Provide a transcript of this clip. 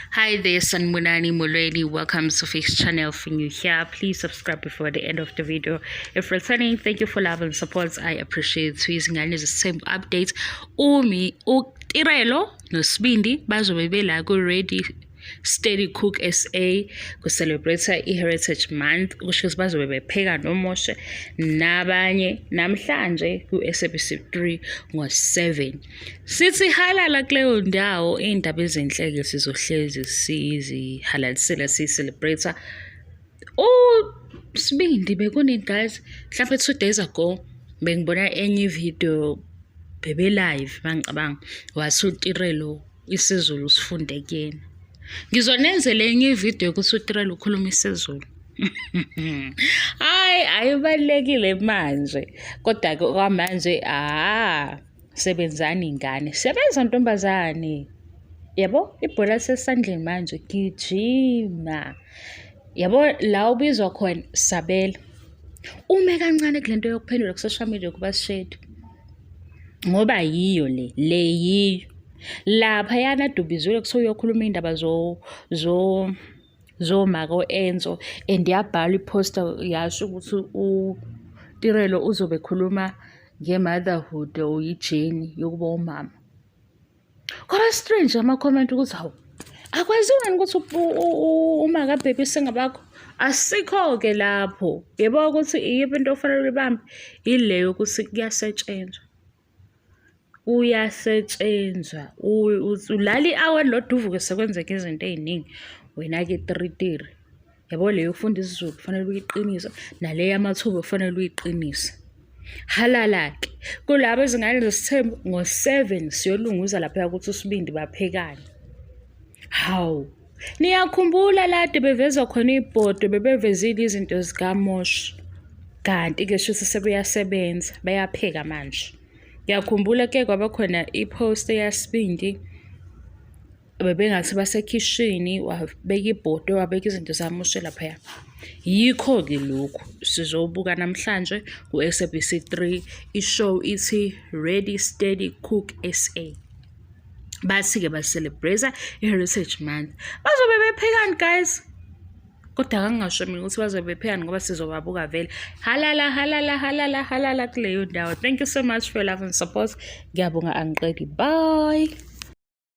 Hi there, Sanibonani Molweni. Welcome to Fix Channel. If you're new here, please subscribe before the end of the video. If returning, thank you for love and support. I appreciate Izingane Zesithembu update. Umi, uTirelo noSibindi bazobe bela ku-Ready Steady Cook SA ku-celebrate i-Heritage Month, kusho ukuthi bazobe bepheka noMoshe nabanye namhlanje ku-SABC 3 ngo-7. Sithi halala kuleyo ndawo, iy'ndaba ezinhle-ke sizohlezi sizihalalisela siyi-celebrate. USibindi bekunini guys, mhlawumpe 2 days ago bengibona enye ividiyo bebe-live, mangicabanga wathi uTirelo isiZulu sifunde kuyena. Ngizonenzela enye ividiyo yokuthi uTirelo ukhuluma isiZulu. Hhayi, ayibalulekile manje, kodwa-ke okwamanje sebenzani ingane, sebenza ntombazane. Yabo, ibhola lisesandleni manje, gijima. Yabo la ubizwa khona, sabela. Ume kancane kule nto yokuphendula ku-social media kuba sishedi. Ngoba yiyo le, le yiyo. Laphayana dubizwe kuthiwa uyokhuluma iy'ndaba zomaka o-Enzo and yabhalwa i-poster yasho ukuthi uTirelo uzobe ekhuluma nge-motherhood or i-journey yokuba umama. Kwaba strange ama-comment ukuthi hawu, akwaziwa yini ukuthi umaka baby sengabakho? Asikho-ke lapho. Yebo ukuthi iyiphi into ofanele uyibambe? Ile yokuthi kuyasetshenzwa. Kuyasetshenzwa. Ulala i-hour elilodwa uvuke sekwenzeka izinto ey'ningi. Wena-ke tiritiri. Yabo le yokufunda isiZulu kufanele uyiqinise, nale yamathuba kufanele uyiqinise. Halala-ke kulabo izingane zesithembu ngo-7 siyolunguza laphaya ukuthi uSibindi baphekani. Hawu, niyakhumbula lade bevezwa khona ibhodo bebevezile izinto zikaMoshe. Kanti-ke shuthi sebeyasebenza, bayapheka manje. Ngiyakhumbula ke kwaba khona i-post yaSibindi bebengathi basekhishini, wabeka ibhodo, wabeka izinto zaMoshe laphaya. Yikho-ke lokhu sizobuka namhlanje ku-SABC 3, i-show ithi Ready Steady Cook SA. Bathi-ke ba-celebrate i-Heritage Month. Bazobe bephekani guys? Kodwa angingasho mina ukuthi bazobe bephekani ngoba sizobabuka vele. Halala, halala, halala, halala kuleyo ndawo. Thank you so much for your love and support. Ngiyabonga, angiqedi. Bye.